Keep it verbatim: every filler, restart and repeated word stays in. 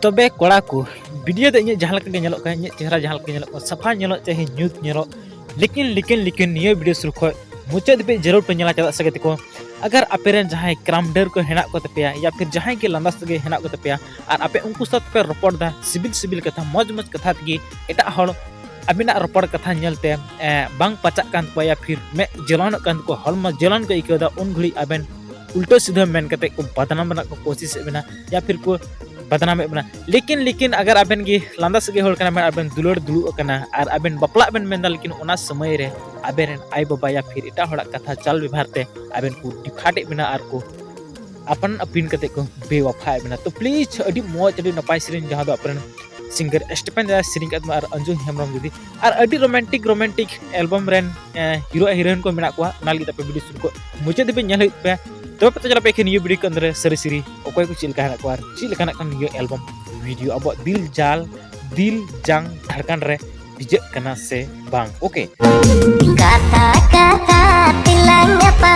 ᱛᱚᱵᱮ ᱠᱚᱲᱟ ᱠᱚ, ᱵᱷᱤᱰᱤᱭᱳ ᱫᱚ ᱤᱧᱟᱹᱜ ᱡᱟᱦᱟᱸ ᱞᱮᱠᱟ ᱜᱮ ᱧᱮᱞᱚᱜ ᱠᱟᱱᱟ, ᱤᱧᱟᱹᱜ ᱪᱮᱦᱨᱟ ᱡᱟᱦᱟᱸ ᱞᱮᱠᱟ ᱧᱮᱞᱚᱜ ᱠᱟᱱᱟ, ᱥᱟᱯᱷᱟ ᱧᱮᱞᱚᱜ ᱪᱟᱦᱮ ᱧᱩᱛ ᱧᱮᱞᱚᱜ, ᱞᱮᱠᱤᱱ ᱞᱮᱠᱤᱱ ᱞᱮᱠᱤᱱ ᱱᱤᱭᱟᱹ ᱵᱷᱤᱰᱤᱭᱳ ᱥᱩᱨᱩ ᱠᱷᱚᱱ ᱢᱩᱪᱟᱹᱫ ᱫᱷᱟᱹᱵᱤᱡ ᱡᱟᱹᱨᱩᱲ ᱯᱮ ᱧᱮᱞᱟ᱾ ᱪᱮᱫᱟᱜ ᱥᱮ ᱜᱟᱛᱮ ᱠᱚ, ᱟᱜᱟᱨ ᱟᱯᱮ ᱨᱮᱱ ᱡᱟᱦᱟᱸᱭ ᱠᱨᱟᱢᱰᱟᱹᱨ ᱠᱚ ᱦᱮᱱᱟᱜ ᱠᱚ ᱛᱟᱯᱮᱭᱟ ᱭᱟ ᱯᱷᱤᱨ ᱡᱟᱦᱟᱸᱭ ᱜᱮ ᱞᱟᱸᱫᱟ ᱥᱟᱹᱜᱟᱹᱭ ᱦᱮᱱᱟᱜ ᱠᱚ ᱛᱟᱯᱮᱭᱟ ᱟᱨ ᱟᱯᱮ ᱩᱱᱠᱩ ᱥᱟᱶ ᱯᱮ ᱨᱚᱯᱚᱲ ᱫᱟ ᱥᱤᱵᱤᱞ ᱥᱤᱵᱤᱞ ᱠᱟᱛᱷᱟ, ᱢᱚᱡᱽ ᱢᱚᱡᱽ ᱠᱟᱛᱷᱟ ᱛᱮᱜᱮ, ᱮᱴᱟᱜ ᱦᱚᱲ ᱟᱵᱤᱱᱟᱜ ᱨᱚᱯᱚᱲ ᱠᱟᱛᱷᱟ ᱧᱮᱞᱛᱮ ᱮ, ᱵᱟᱝ ᱯᱟᱪᱟᱜ ᱠᱟᱱ ᱛᱟᱠᱚᱣᱟ ᱭᱟ ᱯᱷᱤᱨ ᱢᱮᱫ ᱡᱚᱞᱟᱱᱚᱜ ᱠᱟᱱ ᱛᱟᱠᱚᱣᱟ, ᱦᱚᱲᱢᱚ ᱡᱚᱞᱟᱱ ᱠᱚ ᱟᱹᱭᱠᱟᱹᱣ ᱮᱫᱟ, ᱩᱱ ᱜᱷᱟᱹᱲᱤᱡ ᱟᱵᱮᱱ ᱩᱞᱴᱟᱹ ᱥᱤᱫᱷᱟᱹ ᱢᱮᱱ ᱠᱟᱛᱮ ᱠᱚ ᱵᱟᱫᱱᱟᱢ ᱨᱮᱱᱟᱜ ᱠᱚ ᱠᱳᱥᱤᱥ ᱮᱫ ᱵᱮᱱᱟ ᱭᱟ ᱯᱷᱤᱨ ᱠᱚ ᱵᱟᱫᱱᱟᱢᱮᱫ ᱵᱮᱱᱟ᱾ ᱞᱮᱠᱤᱱ ᱞᱮᱠᱤᱱ ᱟᱜᱟᱨ ᱟᱵᱮᱱ ᱜᱮ ᱞᱟᱸᱫᱟ ᱥᱟᱹᱜᱟᱹᱭ ᱦᱚᱲ ᱠᱟᱱᱟ ᱵᱮᱱ, ᱟᱵᱮᱱ ᱫᱩᱞᱟᱹᱲ ᱫᱩᱲᱩᱵ ᱟᱠᱟᱱᱟ ᱟᱨ ᱟᱵᱮᱱ ᱵᱟᱯᱞᱟᱜ ᱵᱮᱱ ᱢᱮᱱᱫᱟ, ᱞᱮᱠᱤᱱ ᱚᱱᱟ ᱥᱚᱢᱚᱭ ᱨᱮ ᱟᱵᱮᱱ ᱨᱮᱱ ᱟᱭᱳ ᱵᱟᱵᱟ ᱭᱟ ᱯᱷᱤᱨ ᱮᱴᱟᱜ ᱦᱚᱲᱟᱜ ᱠᱟᱛᱷᱟ ᱪᱟᱞ ᱵᱮᱵᱷᱟᱨ ᱛᱮ ᱟᱵᱮᱱ ᱠᱚ ᱰᱤᱯᱷᱟᱴ ᱮᱫ ᱵᱮᱱᱟ ᱟᱨ ᱠᱚ ᱟᱯᱟᱱ ᱟᱹᱯᱤᱱ ᱠᱟᱛᱮ ᱠᱚ ᱵᱮᱣᱟᱯᱷᱟᱭᱮᱫ ᱵᱮᱱᱟ᱾ ᱛᱚ ᱯᱞᱤᱡᱽ, ᱟᱹᱰᱤ ᱢᱚᱡᱽ, ᱟᱹᱰᱤ ᱱᱟᱯᱟᱭ ᱥᱮᱨᱮᱧ, ᱡᱟᱦᱟᱸ ᱫᱚ ᱟᱯᱮ ᱨᱮᱱ ᱥᱤᱝᱜᱟᱨ ᱥᱴᱤᱯᱷᱮᱱ ᱫᱟᱫᱟ ᱥᱮᱨᱮᱧ ᱠᱟᱫ ᱛᱟᱵᱚᱱᱟ ᱟᱨ ᱚᱧᱡᱩ ᱦᱮᱢᱵᱨᱚᱢ ᱫᱤᱫᱤ, ᱟᱨ ᱟᱹᱰᱤ ᱨᱳᱢᱟᱱᱴᱤᱠ ᱨᱳᱢᱟᱱᱴᱤᱠ ᱮᱞᱵᱟᱢ ᱨᱮᱱ ᱦᱤᱨᱳ ᱦᱤᱨᱳᱭᱤᱱ ᱠᱚ ᱢᱮᱱᱟᱜ ᱠᱚᱣᱟ, ᱚᱱᱟ ᱞᱟᱹᱜᱤᱫ ᱟᱯᱮ ᱵᱷᱤᱰᱤᱭᱳ ᱥᱩᱨ ᱠᱚ ᱢᱩᱪᱟᱹᱫ ᱫᱷᱟᱹᱵᱤᱡ ᱧᱮᱞ ᱦᱩᱭᱩᱜ ᱛᱟᱯᱮᱭᱟ᱾ ᱛᱚᱵᱮ ᱯᱮ ᱪᱟᱞᱟᱜ ᱯᱮ ᱮᱠᱷᱮᱱ ᱱᱤᱭᱟᱹ ᱵᱷᱤᱰᱤᱭᱳ ᱠᱚ ᱟᱱᱫᱚᱨ ᱨᱮ ᱥᱟᱹᱨᱤ ᱥᱟᱹᱨᱤ ᱚᱠᱚᱭ ᱠᱚ ᱪᱮᱫ ᱞᱮᱠᱟ ᱦᱮᱱᱟᱜ ᱠᱚᱣᱟ ᱟᱨ ᱪᱮᱫ ᱞᱮᱠᱟᱱᱟᱜ ᱠᱟᱱ ᱱᱤᱭᱟᱹ ᱮᱞᱵᱟᱢ ᱵᱷᱤᱰᱤᱭᱳ ᱟᱵᱚᱣᱟᱜ ᱫᱤᱞ ᱡᱟᱞ ᱫᱤᱞ ᱡᱟᱝ ᱫᱷᱟᱲᱠᱟᱱ ᱨᱮ ᱵᱷᱤᱡᱟᱹᱜ ᱠᱟᱱᱟ ᱥᱮ ᱵᱟᱝ᱾ ᱳᱠᱮ, ᱠᱟᱛᱷᱟ ᱠᱟᱛᱷᱟ ᱛᱮᱞᱟᱝ ᱧᱟᱯᱟᱢ